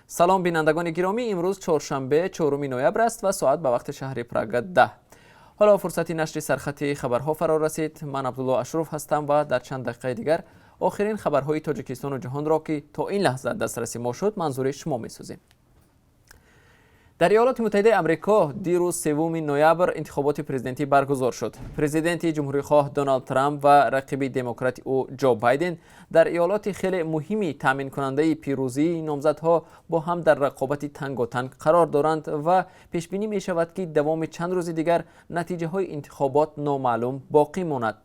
Салом, бинандагони гиромӣ. Имрӯз чоршанбе, 4 ноябр аст ва соат ба вақти шаҳри Прага 10. Ҳоло фурсати нашри сархати хабарҳо фаро расид. Ман Абдулло Ашруф ҳастам ва дар чанд дақиқаи дигар охирин хабарҳои Тоҷикистону ҷаҳонро, ки то ин лаҳза дастраси мо шуд, манзури шумо месозем. Дар Иёлоти Муттаҳидаи Амрико дирӯз, 3 ноябр, интихоботи президентӣ баргузор шуд. Президенти ҷумҳурихоҳ Доналд Трамп ва рақиби демократи ӯ Ҷо Байден дар иёлоти хеле муҳими таъминкунандаи пирӯзии номзадҳо бо ҳам дар рақобати танготанг қарор доранд ва пешбинӣ мешавад, ки давоми чанд рӯзи дигар натиҷаҳои интихобот номаълум боқӣ монад.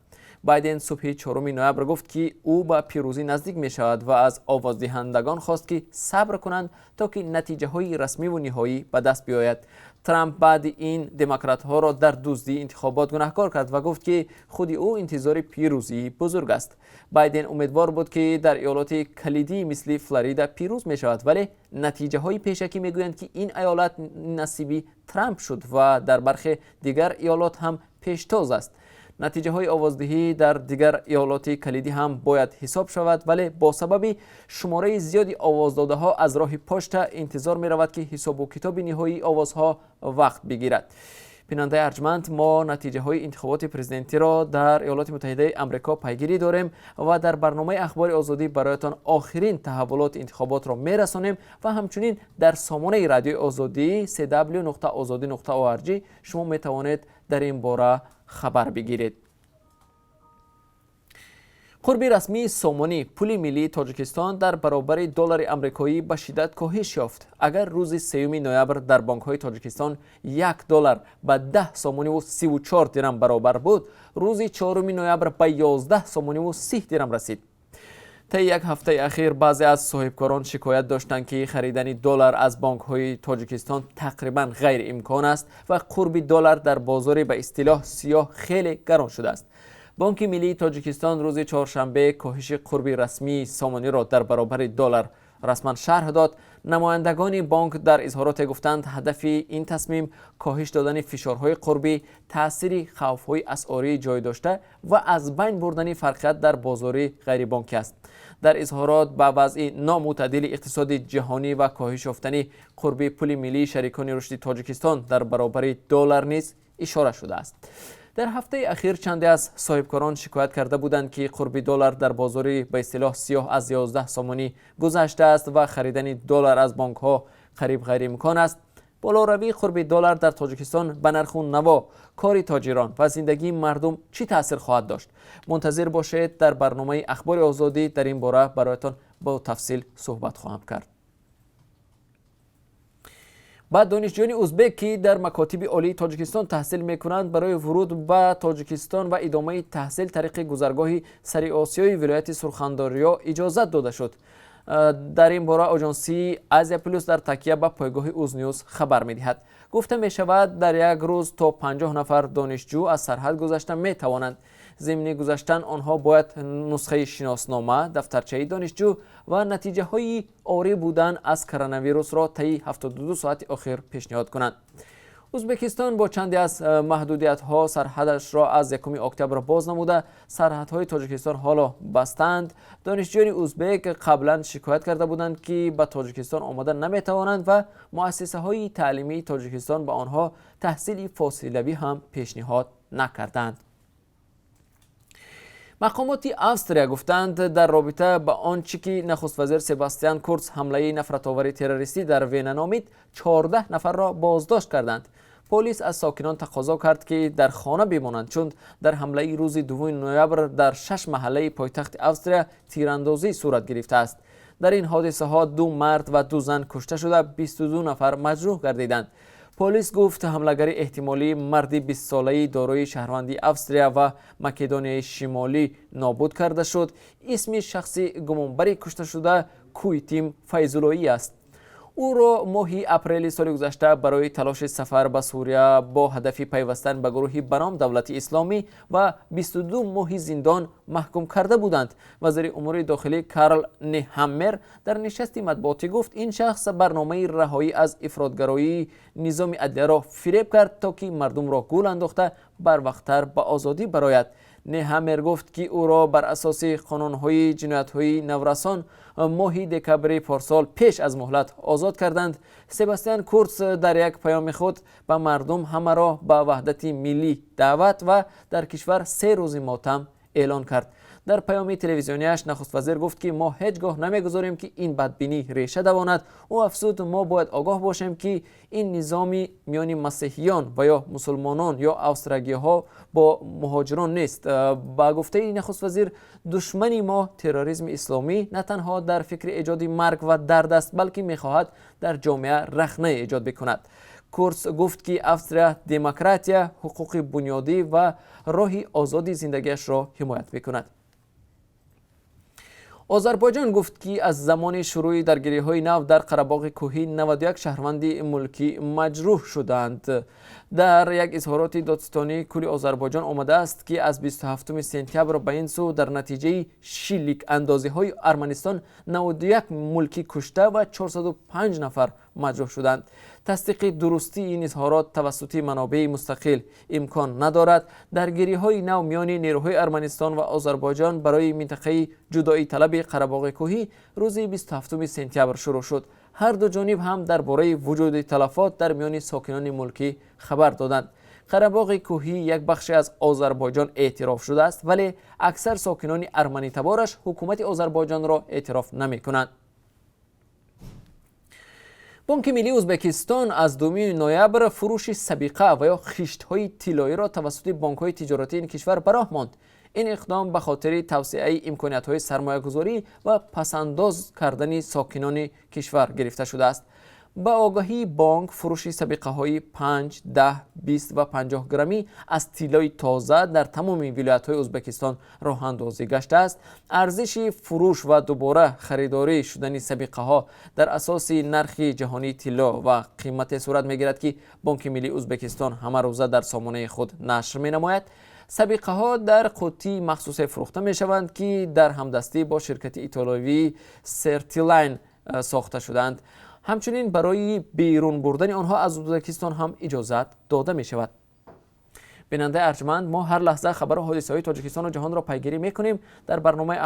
Байден субҳи 4 ноябр гуфт, ки ӯ ба пирӯзӣ наздик мешавад ва аз овоздиҳандагон хост, ки сабр кунанд, то ки натиҷаҳои расмиву ниҳоӣ ба даст биёяд. Трамп баъди ин демократҳоро дар дуздии интихобот гунаҳкор кард ва гуфт, ки худи ӯ интизори пирӯзии бузург аст. Байден умедвор буд, ки дар иёлоти калидӣ мисли Флорида пирӯз мешавад, вале натиҷаҳои пешакӣ мегӯянд, ки ин иёлат насиби Трамп шуд ва дар бархе дигар иёлот ҳам пештоз аст. Натиҷаҳои овоздиҳӣ дар дигар иёлоти калидӣ ҳам бояд ҳисоб шавад, вале бо сабаби шумораи зиёди овоздодаҳо аз роҳи почта интизор меравад, ки ҳисобу китоби ниҳоии овозҳо вақт бигирад. Бинандаи арҷманд, мо натиҷаҳои интихоботи президентиро дар Иёлоти Муттаҳидаи Амрико пайгирӣ дорем ва дар барномаи Ахбори Озодӣ бароятон охирин таҳаввулоти интихоботро мерасонем ва ҳамчунин дар сомонаи Радиои Озодӣ cw.ozodi.org шумо метавонед дар ин бора хабар бигиред. Қурби расмии сомонӣ, пули миллии Тоҷикистон, дар баробари доллари амрикоӣ ба шиддат коҳиш ёфт. Агар рӯзи 3 ноябр дар бонкҳои Тоҷикистон 1 доллар ба 10 сомониву 34 дирам баробар буд, рӯзи 4 ноябр ба 11 сомониву 30 дирам расид. Таи як ҳафтаи ахир баъзе аз соҳибкорон шикоят доштанд, ки харидани доллар аз бонкҳои Тоҷикистон тақрибан ғайриимкон аст ва қурби доллар дар бозори ба истилоҳ сиёҳ хеле гарон шудааст. Бонки Миллии Тоҷикистон рӯзи чоршанбе коҳиши қурби расмии сомониро дар баробари доллар расман шарҳ дод. Намояндагони бонк дар изҳороте гуфтанд, ҳадафи ин тасмим коҳиш додани фишорҳои қурбӣ, таъсири хавфҳои асъории ҷой дошта ва аз байн бурдани фарқият дар бозори ғайрибонкӣ аст. Дар изҳорот ба вазъи номӯътадили иқтисоди ҷаҳонӣ ва коҳиш ёфтани қурби пули миллии шарикони рушди Тоҷикистон дар баробари доллар низ ишора шудааст. Дар ҳафтаи ахир чанде аз соҳибкорон шикоят карда буданд, ки қурби доллар дар бозори ба истилоҳ сиёҳ аз 11 сомонӣ гузаштааст ва харидани доллар аз бонкҳо қариб ғайриимкон аст. Болоравии қурби доллар дар Тоҷикистон ба нарху наво, кори тоҷирон ва зиндагии мардум чӣ таъсир хоҳад дошт? Мунтазир бошед, дар барномаи Ахбори Озодӣ дар ин бора бароятон бо тафсил суҳбат хоҳам кард. Ба донишҷӯёни узбек, ки дар макотиби олии Тоҷикистон таҳсил мекунанд, барои вуруд ба Тоҷикистон ва идомаи таҳсил тариқи гузаргоҳи Сариосиёи вилояти Сурхандарё иҷозат дода шуд. Дар ин бора оҷонсии Азия Плюс дар такя ба пойгоҳи Узнюз хабар медиҳад. Гуфта мешавад, дар як рӯз то 50 нафар донишҷӯ аз сарҳад гузашта метавонанд. Зимни гузаштан онҳо бояд нусхаи шиноснома, дафтарчаи донишҷӯ ва натиҷаҳои орӣ будан аз коронавирусро таи 72 соати охир пешниҳод кунанд. Ӯзбекистон бо чанде аз маҳдудиятҳо сарҳадашро аз 1 октябр боз намуда, сарҳадҳои Тоҷикистон ҳоло бастаанд. Донишҷӯёни узбек қаблан шикоят карда буданд, ки ба Тоҷикистон омада наметавонанд ва муассисаҳои таълимии Тоҷикистон ба онҳо таҳсили фосилавӣ ҳам пешниҳод накарданд. Мақомоти Австрия гуфтанд, дар робита ба он чӣ ки нахуствазир Себастиан Курц ҳамлаи нафратовари террористӣ дар Вена номид, 14 нафарро боздошт карданд. Полис аз сокинон тақозо кард, ки дар хона бимонанд, чун дар ҳамлаи рӯзи 2 ноябр дар шаш маҳаллаи пойтахти Австрия тирандозӣ сурат гирифтааст. Дар ин ҳодисаҳо ду мард ва ду зан кушта шуда, 22 нафар маҷрӯҳ гардиданд. Полис гуфт, ҳамлагари эҳтимолӣ, марди 20-солаи дорои шаҳрвандии Австрия ва Македонияи Шимолӣ, нобуд карда шуд. Исми шахси гумонбари кушташуда Куйтим Файзуллоӣ аст. Ӯро моҳи апрели соли гузашта барои талоши сафар ба Сурия бо ҳадафи пайвастан ба гурӯҳи ба ном Давлати Исломӣ ва 22 моҳи зиндон маҳкум карда буданд. Вазири умури дохилӣ Карл Неҳаммер дар нишасти матбуотӣ гуфт, ин шахс барномаи раҳоӣ аз ифротгароии низоми адлияро фиреб кард, то ки мардумро гул андохта барвақттар ба озодӣ барояд. Неҳаммер гуфт, ки ӯро бар асоси қонунҳои ҷиноятҳои наврасон Моҳи декабри порсол пеш аз муҳлат озод карданд. Себастиан Курц дар як паёми худ ба мардум ҳамаро ба ваҳдати миллӣ даъват ва дар кишвар 3 рӯзи мотам эълон кард. Дар паёми телевизионияш нахуствазир гуфт, ки мо ҳеҷ гоҳ намегузорем, ки ин бадбинӣ реша давонад. Ӯ афзуд, мо бояд огоҳ бошем, ки ин низои миёни масеҳиён ва ё мусулмонон ё австрагиҳо бо муҳоҷирон нест. Ба гуфтаи нахуствазир, душмани мо, терроризми исломӣ, на танҳо дар фикри эҷоди марг ва дард аст, балки мехоҳад дар ҷомеа рахна эҷод бикунад. Курц гуфт, ки Австрия демократия, ҳуқуқи бунёдӣ ва роҳи озоди зиндагиашро ҳимоят мекунад. Озарбойҷон гуфт, ки аз замони шурӯъи даргириҳои нав дар Қарабоғи кӯҳӣ 91 шаҳрванди мулкӣ маҷрӯҳ шуданд. Дар як изҳороти додситонии кулли Озарбойҷон омадааст, ки аз 27 сентябр ба ин сӯ дар натиҷаи шиликандозиҳои Арманистон 91 мулкӣ кушта ва 405 нафар маҷрӯҳ шуданд. Тасдиқи дурустии ин изҳорот тавассути манобеи мустақил имкон надорад. Даргириҳои нав миёни нерӯҳои Арманистон ва Озарбойҷон барои минтақаи ҷудоиталаби Қарабоғи кӯҳӣ рӯзи 27 сентябр шурӯъ шуд. Ҳар ду ҷониб ҳам дар бораи вуҷуди талафот дар миёни сокинони мулкӣ хабар доданд. Қарабоғи кӯҳӣ як бахше аз Озарбойҷон эътироф шудааст, вале аксар сокинони арманитабораш ҳукумати Озарбойҷонро эътироф намекунанд. Бонки миллии Ӯзбекистон аз 2 ноябр фурӯши сабиқа ва ё хиштҳои тиллоиро тавассути бонкҳои тиҷоратии ин кишвар ба роҳ монд. Ин иқдом ба хотири тавсеаи имкониятҳои сармоягузорӣ ва пасандоз кардани сокинони кишвар гирифта шудааст. Ба огаҳии бонк, фурӯши сабиқаҳои 5, 10, 20 ва 50 граммӣ аз тиллои тоза дар тамоми вилоятҳои Ӯзбекистон роҳандозӣ гаштааст. Арзиши фурӯш ва дубора харидорӣ шудани сабиқаҳо дар асоси нархи ҷаҳонии тилло ва қимате сурат мегирад, ки Бонки миллии Ӯзбекистон ҳамарӯза дар сомонаи худ нашр менамояд. Сабиқаҳо дар қуттии махсусе фурӯхта мешаванд, ки дар ҳамдастӣ бо ширкати итолиёвии Сертилайн сохта шудаанд. Ҳамчунин барои берун бурдани онҳо аз Ӯзбекистон ҳам иҷозат дода мешавад. Бинандаи арҷманд, мо ҳар лаҳза хабару ҳодисаҳои Тоҷикистону ҷаҳонро пайгирӣ мекунем. Дар барномаи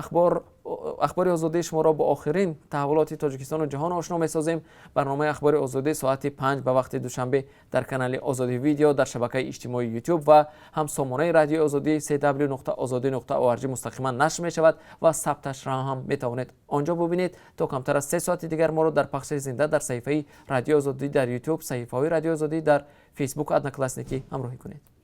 Ахбори Озодӣ шуморо бо охирин таҳаввулоти Тоҷикистону ҷаҳон ошно месозем. Барномаи Ахбори Озодӣ соати 5 ба вақти Душанбе дар канали Озодӣ Видео дар шабакаи иҷтимоии Ютуб ва ҳам сомонаи Радиои Озодӣ cw.ozodi.org мустақиман нашр мешавад ва сабташро ҳам метавонед он ҷо бубинед. То камтар аз 3 соати дигар моро дар пахши зинда дар саҳифаи Радиои Озодӣ дар Ютуб, саҳифаҳои Радиои Озодӣ дар Фейсбуку Одноклассники ҳамроҳӣ кунед.